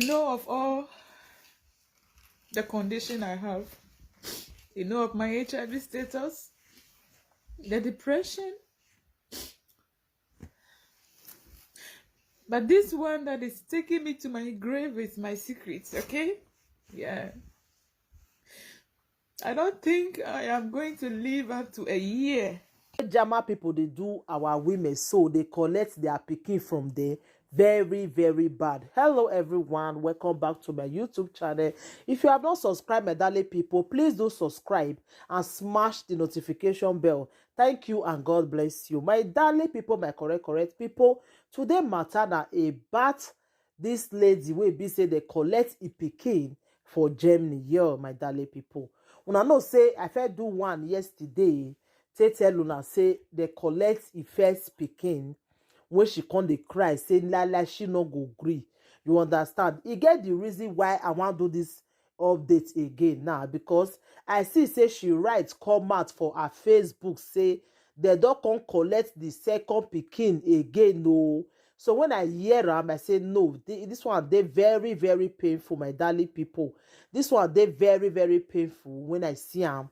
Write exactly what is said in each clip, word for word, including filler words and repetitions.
You know of all the condition I have. You know of my H I V status, the depression. But this one that is taking me to my grave is my secret, okay? Yeah. I don't think I am going to live up to a year. Jama people dey do our women so, they collect their pikin from there. Very, very bad. Hello everyone, welcome back to my YouTube channel. If you have not subscribed, my darling people, please do subscribe and smash the notification bell. Thank you and God bless you, my darling people, my correct correct people. Today matter na about this lady wey be say they collect e pikin for Germany. Yeah, my darling people, una know say I first do one yesterday. Take tell una say they collect e first pikin, when she come dey cry say lie lie, she no go gree. You understand? E get the reason why I wan do this update again now, because I see say she write come out for her Facebook say they don come collect the second pikin again o. So when I hear am, I say no, thi- this one dey very very painful, my darling people. This one dey very very painful when I see am.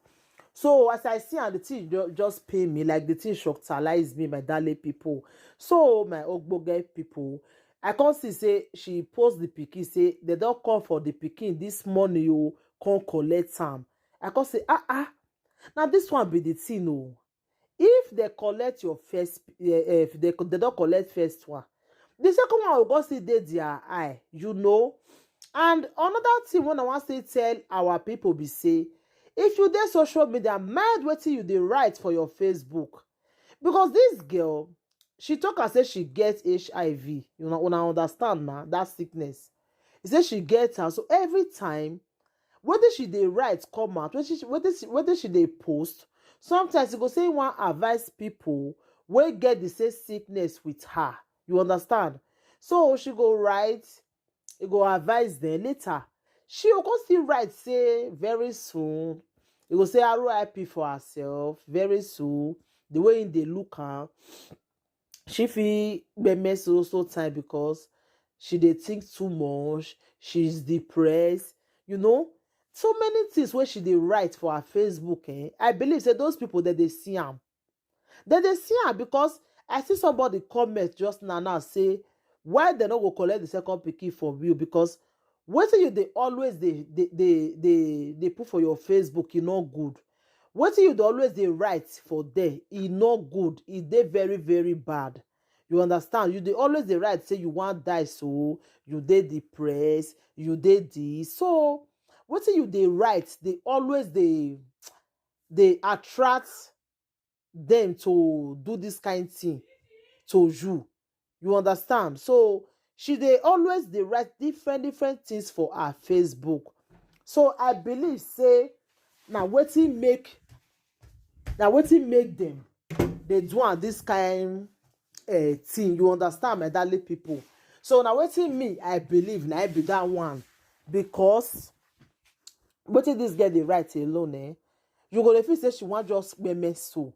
So as I see am, the thing ju- just pain me, like the thing shocktalize me, my darling people. So my ogbonge people, I come see say she post the pikin, say they don come for the pikin this morning o, come collect am. I come say, ah ah, now this one be the thing o. If they collect your first, eh, eh, if they, they don't collect first one, the second one will go see dey their eye, you know. And another thing when I want to tell our people be say, if you dey social media, mind wetin you dey write for your Facebook, because this girl, she talk and say she get H I V. You know, una understand now that sickness. He say she get her, so every time whether she dey write come out, whether she whether she, whether she dey post, sometimes e go say one advice people wey get the same sickness with her. You understand? So she go write, e go advise them later. She go come still write say very soon, e go say R I P for herself very soon. The way im dey look am, she fit gbeme so so time because she dey think too much, she's depressed, you know. So many things wey she dey write for her Facebook, eh, I believe say those people that they see am, that they see am, because I see somebody comment just now now say why they no go collect the second pikin from you, because wetin you dey always dey dey dey dey dey put for your Facebook, e no good. Wetin you dey always dey write for there, e no good, e dey very very bad. You understand? You dey always dey write say you wan die, so you dey depressed, you dey this. So wetin you dey write dey always dey dey attract them to do this kind thing to you. You understand? So she dey always dey write different different things for her Facebook. So I believe say na wetin make na wetin make them dey do am this kind uh, thing. You understand, my darling people? So na wetin me I believe na I be that one, because wetin this girl dey write alone, eh, you go dey feel say she wan just gbeme so.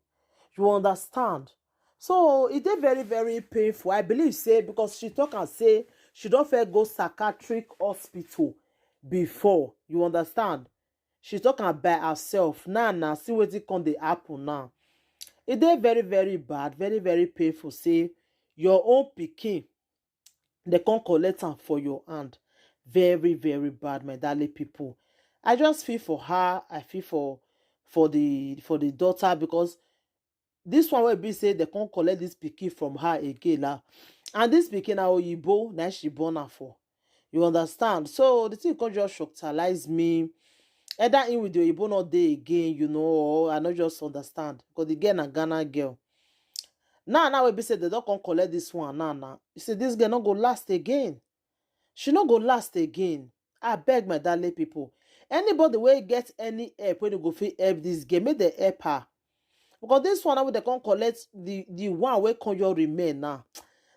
You understand? So e dey very very painful. I believe say because she talk and say she don first go psychiatric hospital before. You understand? She talk am by herself. Now now see wetin come dey happen now. E dey very very bad, very very painful. Say your own pikin, they come collect am for your hand. Very very bad, my darling people. I just feel for her. I feel for for the for the daughter, because this one wey be say they come collect this pikin from her again la, and this pikin na oyibo na she born am for. You understand? So the thing come just shocktalize me. Either him with the oyibo not dey again, you know, or I no just understand, because the girl na Ghana girl. Now now wey be say they don come collect this one now now. You see, this girl no go last again. She no go last again. I beg, my darling people, anybody wey get any help wey dey go fit help this girl, make dem help her. Because this one now wey they come collect the the one wey come your remain now,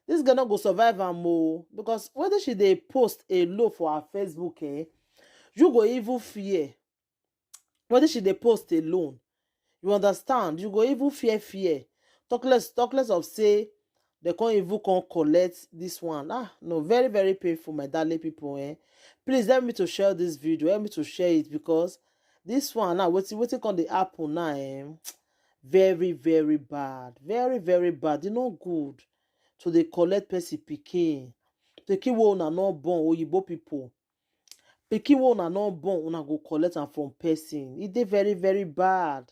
this girl no go survive am o. Because wetin she dey post alone for her Facebook, eh, you go even fear. Wetin she dey post alone, you understand, you go even fear fear. Talk less talk less of say They can't even come collect this one. Ah, no, very, very painful, my darling people. Eh? Please help me to share this video. Help me to share it, because this one now, wetin wetin come dey happen now, eh? Very, very bad. Very, very bad. E no good to dey collect person pikin. Pikin wey una no born, oyibo people. Pikin wey una no born, una go collect am from person. E dey very, very bad.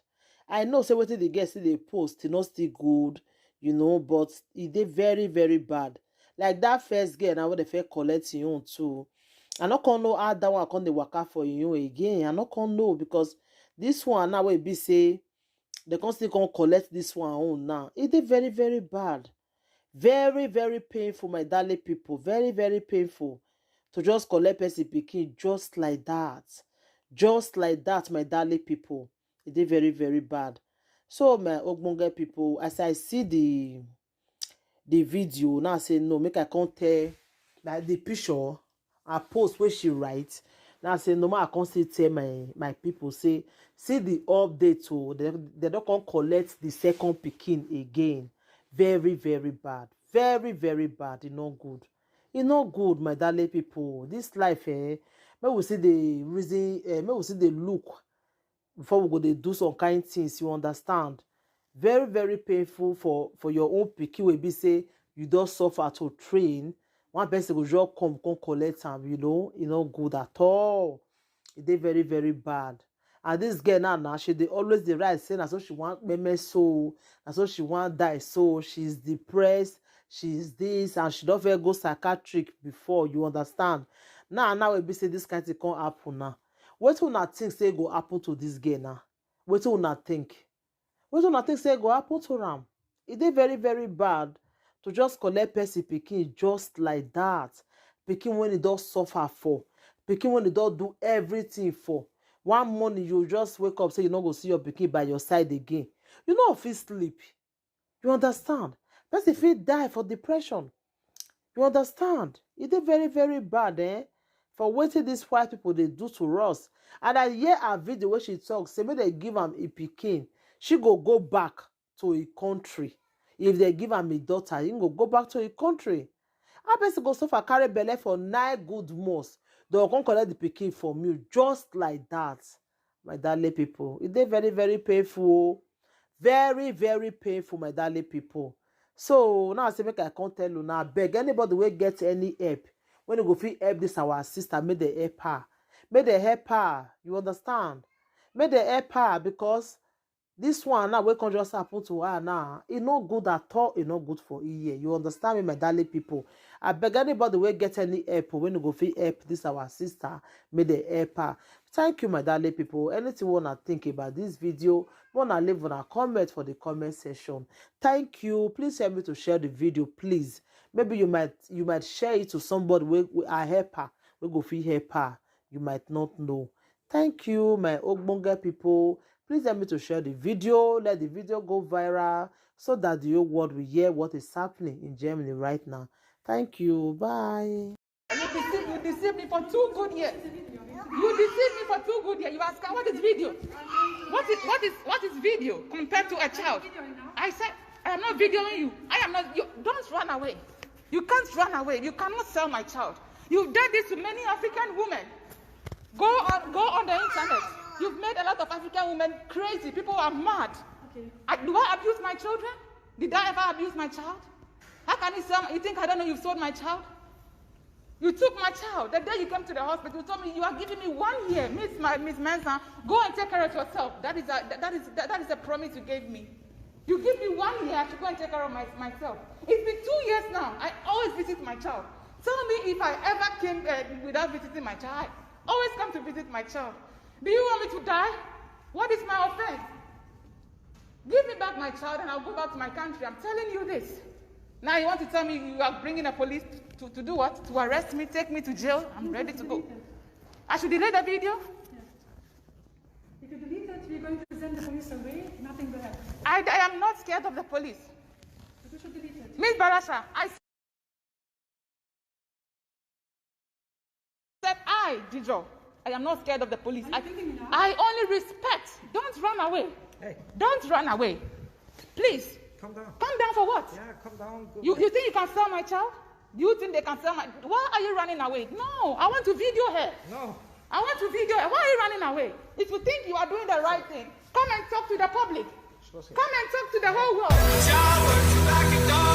I know say wetin the girl still dey post, e no still good, you know, but e dey very, very bad. Like that first girl now, wey dem first collect im own too. I no come know how that one come dey waka for im own again. I no come know, because this one now wey e be say dem come still come collect this one own now. E dey very, very bad. Very, very painful, my darling people. Very, very painful to just collect person pikin just like that. Just like that, my darling people. E dey very, very bad. So, my ogbonge people, as I see the the video, now I say no, make I come tell, like, the picture, her post wey she write. Now I say no, make I come still tell my my people say, see the update o. They, they don come collect the second pikin again. Very, very bad. Very, very bad. E no good. E no good, my darling people. This life, eh, make we see the reason, eh, make we see the look before we go dey do some kind things, you understand. Very, very painful for for your own pikin wey be say you don suffer to train. One person go just come come collect am, you know, e no good at all. E dey very, very bad. And this girl now, now she dey always dey write say na so she wan meme so, na so she wan die so, she's depressed, she's this, and she don first go psychiatric before, you understand. Now, now wey be say this kind thing come happen now, wetin una think say go happen to this girl now? Wetin una think? Wetin una think say go happen to am? E dey very, very bad to just collect person pikin just like that. Pikin wey e don suffer for, pikin wey e don do everything for. One morning you just wake up say you no go see your pikin by your side again. You no fit sleep. You understand? Person fit die for depression. You understand? E dey very, very bad, eh? For wetin these white people dey do to us. And I hear her video wey she talk say make dem give am a pikin, she go go back to a country. If dem give am a daughter, he go go back to a country. How person go suffer carry belle for nine good months, dem go come collect the pikin from you just like that? My darling people, e dey very, very painful o. Very, very painful, my darling people. So now I say make I come tell una, abeg, anybody wey get any help, wey e go fit help this our sister, make dem help her. Make dem help her, you understand? Make dem help her, because this one now wey come just happen to her now, e no good at all, e no good for ear. You understand me, my darling people? Abeg, anybody wey get any help, wey e go fit help this our sister, make dem help her. Thank you, my darling people. Anything wey una think about this video, make una leave una comment for the comment section. Thank you. Please help me to share the video, please. Maybe you might you might share it to somebody wey wey I help her, wey go fit help her. You might not know. Thank you, my ogbonge people. Please help me to share the video. Let the video go viral so that the whole world will hear what is happening in Germany right now. Thank you. Bye. You deceived, you deceived me for two good years. You deceived me for two good years. You ask her, what is video? What is what is what is video compared to a child? I said, I am not videoing you. I am not. You don't run away. You can't run away. You cannot sell my child. You've done this to many African women. Go on, go on the internet. You've made a lot of African women crazy. People are mad. Okay. I, do I abuse my children? Did I ever abuse my child? How can you sell? You think I don't know you've sold my child? You took my child. The day you came to the hospital, you told me you are giving me one year. Miss my Miss Mensah, go and take care of yourself. That is a that is that, that is a promise you gave me. You give me one year to go and take care of my, myself. It's been two years now. I always visit my child. Tell me if I ever came uh, without visiting my child. I always come to visit my child. Do you want me to die? What is my offense? Give me back my child and I'll go back to my country. I'm telling you this. Now you want to tell me you are bringing a police to, to do what? To arrest me, take me to jail? I'm ready to go. I should delete the video? If you delete it, we're going to send the police away. Nothing will happen. I, I am not scared of the police. But you should delete it. Miss Barasha, I said I, Jijo, I am not scared of the police. Are you I, thinking now? I only respect. Don't run away. Hey. Don't run away. Please. Calm down. Calm down for what? Yeah, calm down. Go You, back. You think you can sell my child? Do you think they can sell my? Why are you running away? No, I want to video her. No. I want to video her. Why are you running away? If you think you are doing the right thing, come and talk to the public. She was here. Come and talk to the whole world. Child, put your back and don't